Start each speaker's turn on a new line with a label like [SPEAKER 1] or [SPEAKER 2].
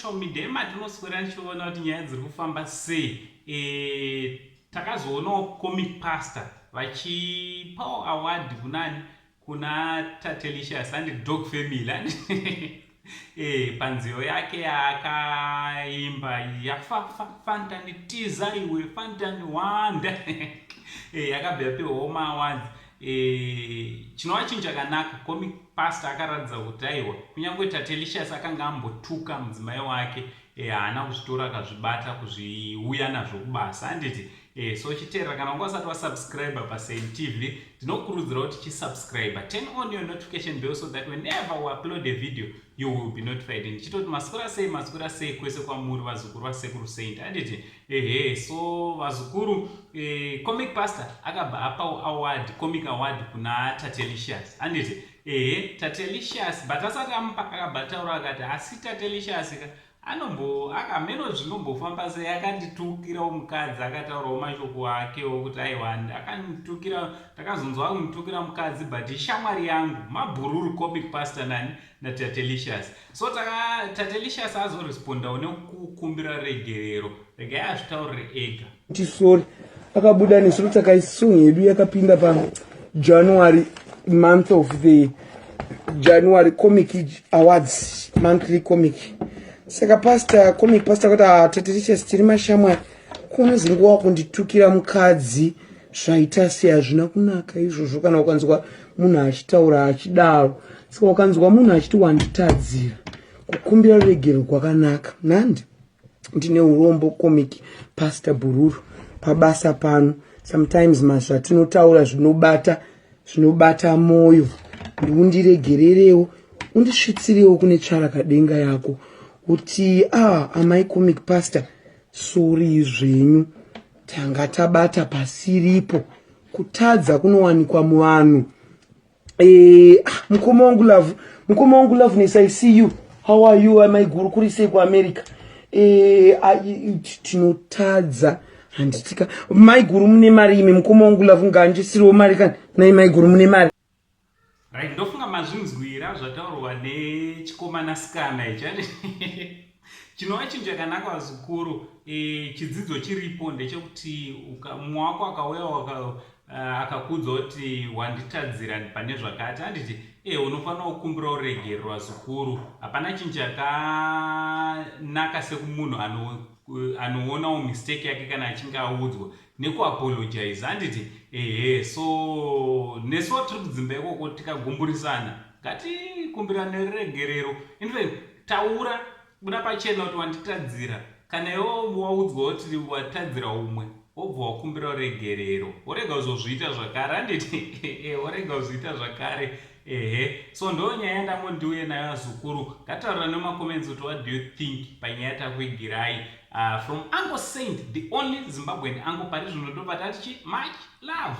[SPEAKER 1] Musocial media ematinoswera ndichiona kuti nyaya dziri kufamba sei. Takazoonawo Comic Pastor vachipawo award kunani? Kuna Tatelicious and Dog Family panziyo yake yaakaimba yaFantani tiza iwe Fantani wanda, yakabva yapiwawo maawards. Chinova chinhu chakanaka. Comic Pastor akaratidza kuti aiwa, kunyange Tatelicious akanga ambotuka mudzimai wake, haana kuzvitora akazvibata kuzviuya nazvo kubasa, handiti? So chiteerera, kana wanga usati wasubscribe paSaint TV, ndinokurudzira kuti chisubscribe, turn on your notification bell so that whenever we upload a video you will be notified. Ndichitoti maswera sei, maswera sei kwese kwamuri, vazukuru vasekuru Saint, handiti? Ehe, so vazukuru, Comic Pastor akabva apawo award, comic award kuna Tatelicious, handiti? Ehe, Tatelicious, but asati amupa akabva ataura akati, asi Tatelicious ka anombo akameno zvinombofamba sei, akanditukirawo mukadzi, akataurawo mashoko akewo kuti aiwa, akanditukira, ndakazonzwa kumutukira mukadzi, but ishamwari yangu mabhururu Comic Pastor nani naTatelicious. So Tatelicious azorespondawo nekukumbira regerero. Regai azvitaurire ega.
[SPEAKER 2] Kuti sorry, akabuda nesuro. Takaisong yedu yakapinda paJanuary, month of the January comic awards, monthly comic. Saka pastor, Comic Pastor, kuti, "Ah, Tatelicious, tiri mashamwari, kunozinguva kunditukira mukadzi zvaita sei? Hazvina kunaka izvozvo." Kana ukanzwa munhu achitaura achidaro, saka ukanzwa munhu achiti wanditadzira, kukumbira ruregero kwakanaka. Nandi ndine urombo, Comic Pastor Bhururu, pabasa pano sometimes mazvatinotaura zvinobata, zvinobata mwoyo. Undiregererewo, undisvitsirewo kune tsvarakadenga yako kuti, ah, amai Comic Pastor, sorry zvenyu, tanga tabata pasiripo. Kutadza kunowanikwa muvanhu. Ah, mukoma wangu Love, mukoma wangu Loveness, I see you. How are you, amaiguru? Kuri sei kuAmerica? Tinotadza, handitika? Maiguru, mune mari imi. Mukoma wangu Love, ngaandisiriwo mari kani. Nai maiguru, mune mari.
[SPEAKER 1] Right, ndofunga mazvinzwira zvataurwa nechikomanasikana ichi. Chinova chinhu chakanaka, vazukuru. Chidzidzo chiripo ndechekuti mumwe wako akauya akakuudza kuti wanditadzira pane zvakati, handiti? Unofanira kukumbira uregerero, vazukuru. Hapana chinhu chakanaka sekumunhu anoonawo mistake yake kana achinge audzwa nekuapologize, handiti? Ehe, so nesuwo tiri kudzimba ikoko, tikagumburisana ngatikumbirane ruregerero. In fact, taura, buda pachena kuti wanditadzira. Kana iwo waudzwa kuti watadzira umwe, wobva wakumbira ruregerero, worega kuzozviita zvakare, handiti? Worega kuzviita zvakare. Ehe, so ndo nyaya yandangondiuye nayo, azukuru. Ngataurira nemacomments kuti what do you think panyaya takuigirai from Uncle Saint, the only Zimbabwean uncle pari zvino. Ndobva tati chi much love.